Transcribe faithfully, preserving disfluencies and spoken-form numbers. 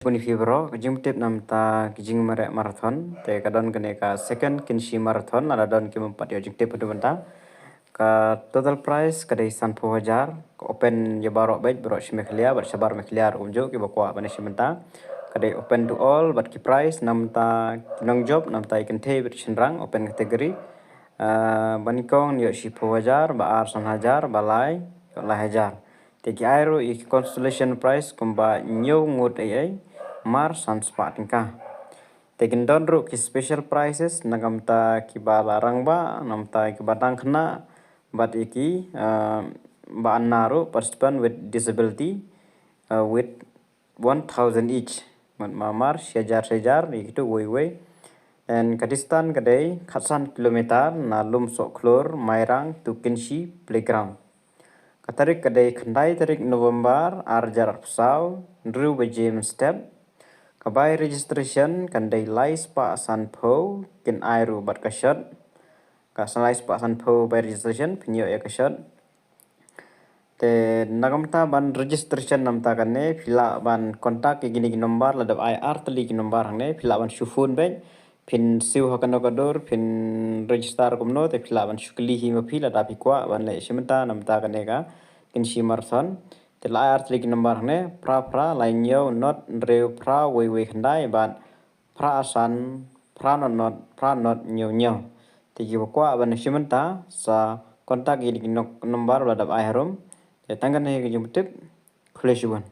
Puni fi bro, ka jingtip namta ki jingmareh marathon. Te ka don kane ka second Kynshi marathon, lada don ki bym pat ïoh jingtip haduh mynta. Ka total price ka dei sanphew hajar, ka open ïa baroh beit, baroh shi Meghalaya bad shabar Meghalaya ruh kumjuh, kiba kwah ban ïa shim bynta. Ka dei open to all, bad ki price namta ki nongjop, namta ki kynthei bad ki shynrang, open category. Ah, ba nyngkong ïoh shiphew hajar, ba ar san hajar, ba lai ïoh lai hajar. Te ki ai ruh ïa ki consolation prize kumba hynñiew ngut ei ei, mar san spah tyngka. Te kin don ruh ki special prizes na ka bynta kiba la rangbah, na ka bynta kiba dang khynnah, bad ïa ki, ah, ba anna ruh, participant with disability, ah, with one thousand each. Mut ma mar shi hajar shi hajar ïa kitu wei wei. And ka distance ka dei khatsan kilometer na Lumsohkhlur, Mairang to Kynshi Playground. Ka tarik ka dei khyndai tarik November, ar hajar arphew saw, hynriew baje mynstep. Ka bai registration kan dei lai spah sanphew, kin ai ruh bad ka shot. Ka san lai spah sanphew bai registration, phin ïoh ïa ka shot. Te na ka bynta ban registration namta kane, phi lah ban contact ïa kine ki number, la dep ai ar tylli ki number hangne, phi lah ban shu phone beit, phin siew ha kano ka dur, phin register kumno, te phi lah ban shu kylli hi ma phi lada phi kwah ban leit shim bynta namta kane ka Kynshi marathon. Te la ai ar tylli ki number hangne, phra phra lai hynñiew not hynriew phra wei wei khyndai bad phra san phra not not phra not hynñiew hynñiew. Te kiba kwah ban shim bynta sa contact ïa kine ki number ba la dep ai harum. Te tang kane ka jingpyntip. Khublei shibun.